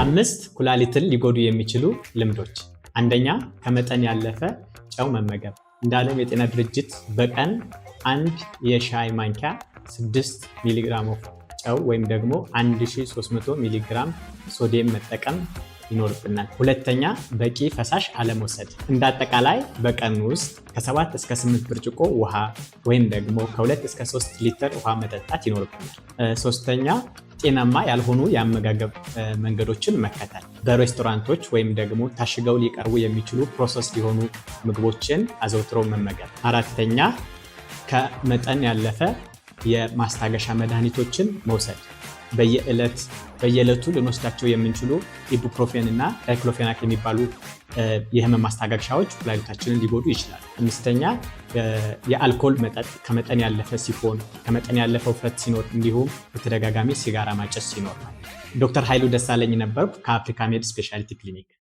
5 ኩላሊትን ሊጎዱ የሚችሉ ልምዶች። አንደኛ፣ ከመጠን ያለፈ ጨው መመገብ። እንደ ዓለም የጤና ድርጅት በቀን አንድ የሻይ ማንኪያ 6 ሚሊግራም of ጨው ወይም ደግሞ 1300 ሚሊግራም ሶዲየም መጠቀም ይኖርብናል። ሁለተኛ፣ በቂ ፈሳሽ አለመውሰድ። እንደ አጠቃላይ በቀን ውስጥ ከ7 እስከ 8 ብርጭቆ ውሃ ወይም ደግሞ ከ2 እስከ 3 ሊትር ውሃ መጠጣት ይኖርብናል። ሶስተኛ፣ ጤናማ ያልሆኑ የአመጋገብ መንገዶችን መከተል። በሬስቶራንቶች ወይም ደግሞ ታሽገው ሊቀርቡ የሚችሉ process የሆኑ ምግቦችን አዘውትሮ መመገብ። አራተኛ፣ ከመጠን ያለፈ የማስታገሻ መድኃኒቶችን መውሰድ። በየዕለቱ ልንወስዳቸው የምንችሉ ibuprofen እና diclofenac የሚባሉ የህመም ማስታገሻዎች ኩላሊታችንን ሊጎዱ ይችላሉ። አምስተኛ፣ የአልኮል መጠጥ ከመጠን ያለፈ ሲሆን፣ ከመጠን ያለፈ ውፍረት ሲኖር፣ እንዲሁም በተደጋጋሚ ሲጋራ ማጨስ ሲኖር። ዶክተር ኃይሉ ደሳለኝ ነበርኩ ከአፍሪካ ሜድ ስፔሻሊቲ ክሊኒክ።